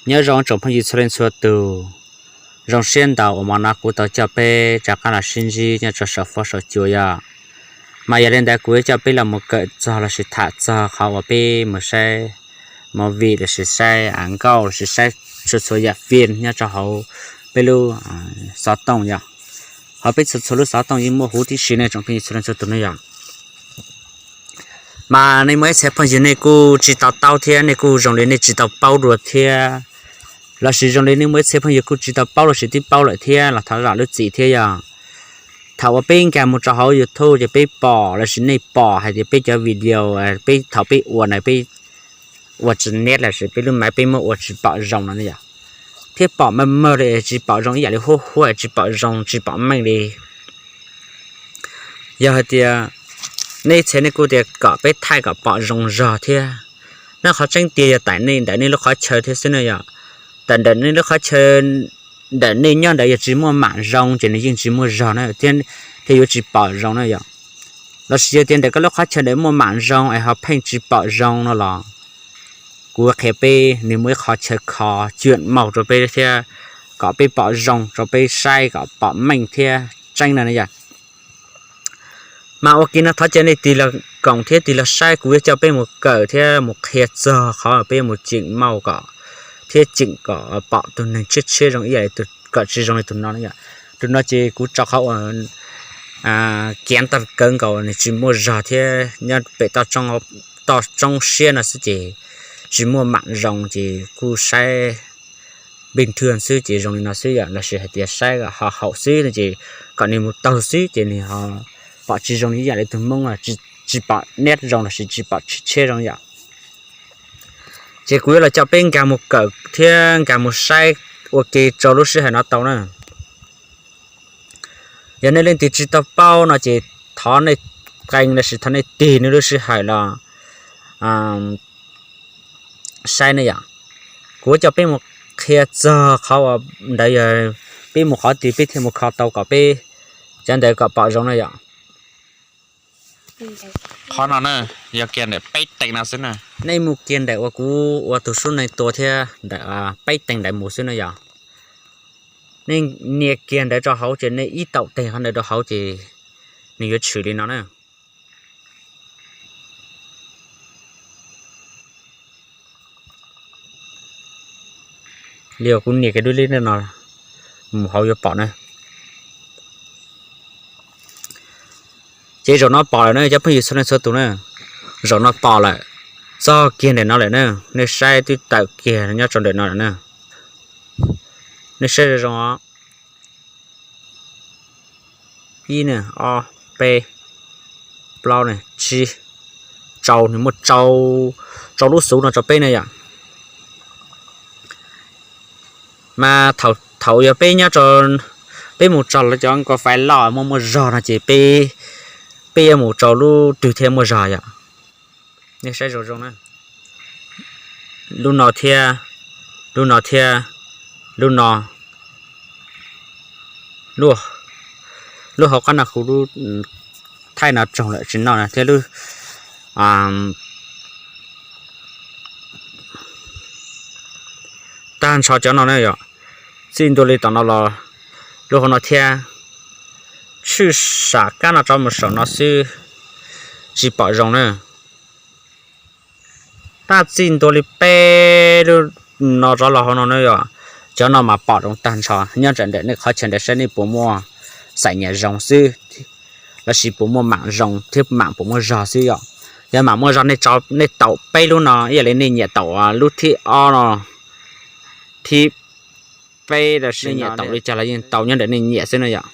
Nyob zoo tsoom phooj ywg txhua leej txhua tus, zoo siab ntau uas hmo no kuv tau coj peb rov qab los sib ntsib nyob rau saum fuab saum cua yom. Mas yog li ntawd kuv yuav coj peb los mus kawm txog lossis tham txog qhov uas peb mus saib movie lossis saib nkauj lossis saib txhua txhua yam film nyob rau hauv peb lub xov tooj yom. Hauv peb txhua txhua lub xov tooj yeej muaj huv tib si ne tsoom phooj ywg txhua leej txhua tus ne yom. Mas nej muaj ib txhia phooj ywg nej kuj tsis tau taub thiab nej kuj zoo li nej tsis tau paub dua thiab, lossis zoo li nej muaj ib txhia phooj ywg kuj tsis tau paub lossis twb paub lawm thiab los thov zam lub txim thiab yom. Thaum uas peb nkag mus rau hauv YouTube ces peb pom lossis nej pom hais tias peb cov video, peb thaum peb ua na peb ua tsis neb lossis peb lub maiv peb muab ua tsis pom zoo no ne yom, thiab pom maj maj li tsis pom zoo ib yam li huab huab tsis pom zoo tsis pom meej li. Yog hais tias nej txhia nej kuj tias kom peb thaij kom pom zoo zog thiab, nej qhov tseeb tiag yog tam nej ntawm nej lub qhov chaw thiab xwb na yom. Tam ntawm nej lub qhov chaw ntawm nej nyob ntawd yog tsis muaj mam zoo ces nws yeej tsis muaj zog na thiab, thiaj yuav tsis pom zoo na yom. Lossis yog tias ntawm koj lub qhov chaw ntawd muaj mam zoo es ho pheej tsis pom zoo no los kuv qhia peb nws muaj ib qhov chaw kho cuam maus rau peb thiab, kom peb pom zoo rau peb saib kom pom meej thiab tseeb no yom. Mas ua ke no thov caw nej tig los koom thiab tig los saib kuv yuav coj peb mus kawm thiab mus qhia txog qhov peb yuav mus ceem maus kom thiab ceem kom pom tus neeg tshiab tshiab zoo ib yam kom tsis zoo li tus no yom. Tus no ces kuv tso qhov uas kiav ntag kawg nkaus nws tsis muaj zog thiab nyob pem toj roob siab no xwb ces tsis muaj mam zoo ces kuj saib npij thwj xwb ces zoo li no xwb yom, lossis hais tias saib ho haum xwb no ces kom nws mus taug xwb ces nws ho pom tsis zoo ib yam li tus Hmoob tsis pom neb zoo lossis tsis pom tshiab zoo yom. Ces kuv yuav los coj peb nkag mus kawm thiab nkag mus saib ua ke rau lub sij hawm no tau na. Yog nej leej twg tsis tau paub no ces thov nej qee lossis thov nej tig nej lub sij hawm los saib ne yom. Kuv coj peb mus qhia txog qhov uas ntawd yog peb mus qhov twg peb thiaj mus kho tau kom peb cov ntawd kom pom zoo na yom. Qhov no na, yog kiag ntawm peb teev no xwb na. Nej mus kiag ntawm uas kuv ua tus sub neeg tua thiab ntawm peb teev ntawd mus xwb na yom. Nej nias kiag ntawd rau hauv ces nej ib taum teg qhov ntawd rau hauv ces nws yuav tshwm li no na. Li uas kuv nias kiag dub li no mus hauv yuav pom na. Ces zaum no pom lawm na cov phooj ywg txhua leej txhua tus na. Zaum no pom lawm, txog kiag ntawm no lawm na. Nej saib twb tawm kiag nyob rau ntawm no lawm na. Nej saib zoo zoo os. Ib ne, ob, peb, plaub ne, tsib, rau, nws muaj rau lub xuv no rau peb ne yom. Mas thaum yog peb nyob rau, peb mus txog lawv cov nkauj fais loj muaj muaj zog no ces peb, peb yuav mus rau lub twg thiaj muaj zog yom. Nej saib zoo zoo na. Lub no thiab, lub no thiab, lub no, lub hauv qab no kuv lub thaij no tsoog lawm tsis noj na thiab lub tag nrho cov no na yom. Txij ntua li tom no los lub hauv no thiab, tshwj sam kab no rov mus saum no xwb, tsis pom zoo na. Tab txij ntua li peb lub no rov los hauv no na yom, cov no mas pom zoo tag nrho. Nyob ntawm nej qhov chaw ntawd saib nej puas muaj xaim nyam zoo xwb, lossis puas muaj mam zoo thiab mam puas muaj zog xwb yom. Yog mam muaj zog nej taum peb lub no ib yam li nej nyiam taum lub thib ob no, thib peb lossis nej nyiam taum li cas los yeej tau, nyob ntawm nej nyiam xwb na yom.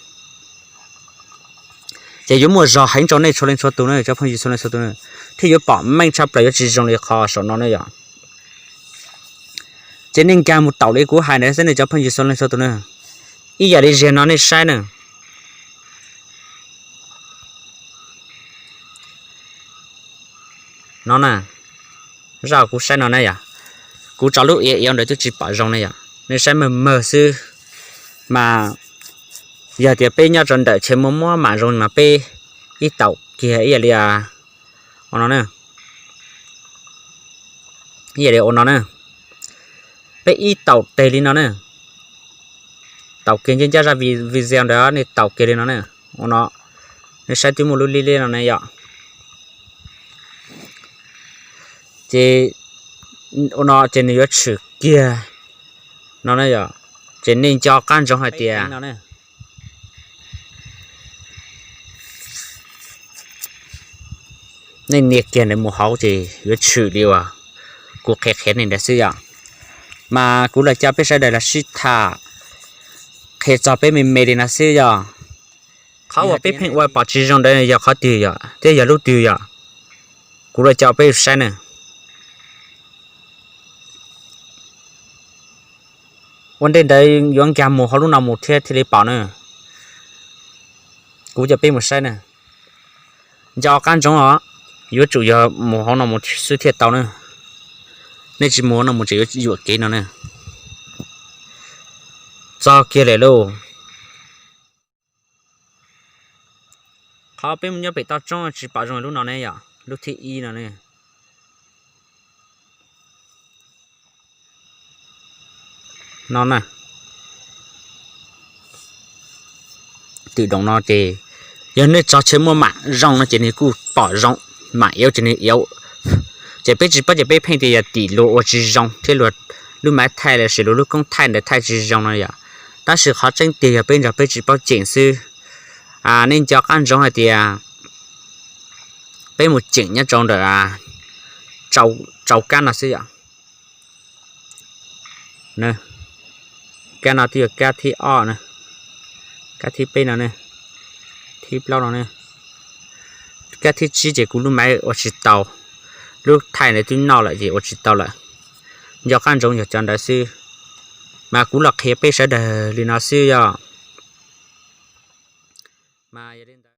Ces yuav muaj zog heev rau nej txhua leej txhua tus na cov phooj ywg txhua leej txhua tus na, thiab yuav pom meej tshaj plaws yuav tsis zoo li qhov saum no na yom. Ces nej nkag mus taum li kuv hais ntawd xwb nej cov phooj ywg txhua leej txhua tus na. Ib yam li ziag no nej saib na. No na, zaj kuv saib no na yom, kuv tso lub iav iav ntawd twb tsis pom zoo na yom, nej saib mawg mawg xwb. Mas yog tias peb nyob rau ntawm chaw muaj muab mam zoo mas peb ib taum kiag ib yam li no na, ib yam li ua no na. Peb ib taum tes li no ne, taum kiag ncaj ncaj zaj video ntawd nej taum kiag li no ne. Ua no, nej saib twb muaj lub lib lib no ne yom. Ces ua no ces nws yuav tshwm kiag no na yom. Ces nej nco qab ntsoov hais tias nej nias kiag ntawd mus hauv ces yuav tshwm li uas kuv qhia qhia nej ntawd xwb yom. Mas kuv los coj peb sawv daws los sib tham qhia txog peb me me li no xwb yom. Qhov uas peb pheej ua pom tsis zoo ntawd yog qhov twg yom, thiab yog lub twg yom? Kuv los coj peb saib na. Ua ntej ntawd yuav nkag mus hauv lub no mus thiab thiaj li pom na. Kuv coj peb mus saib na. Nco qab ntsoov os, yuav tsum yog mus hauv no mus xwb thiaj tau na. Nej tsis mus hauv no mus tseem yuav yuam kev no na. Txog kiag lawm lauj. Qhov peb mus nyob pem toj roob tsis pom zoo lub no ne yom, lub thib ib no ne. No na, twm doos no ces yog nej tso tseg muaj mam zoo no ces nws kuj pom zoo, mam iauv ces nws iauv. Ces peb tsis paub ces peb pheej tias yog tim luag ua tsis zoo thiab luag lub maiv thaij los sis luag lub koob thaij ntawd thaij tsis zoo no yom. Tab sis qhov tseeb tiag yog peb nrog peb tsis paub ceem xwb. Nej nco qab ntsoov hais tias peb mus ceem nyob rau ntawm rau kab no xwb yom. Kab no twb yog kab thib ob na, kab thib peb no ne, thib plaub no ne. Kab thib tsib ces kuv lub maiv ua tsis tau, lub thaij ntawd twb noj lawm ces ua tsis tau lawm. Nco qab ntsoov yog cov ntawd xwb, mas kuv los qhia peb sawv daws li no xwb yom. Mas yog li ntawd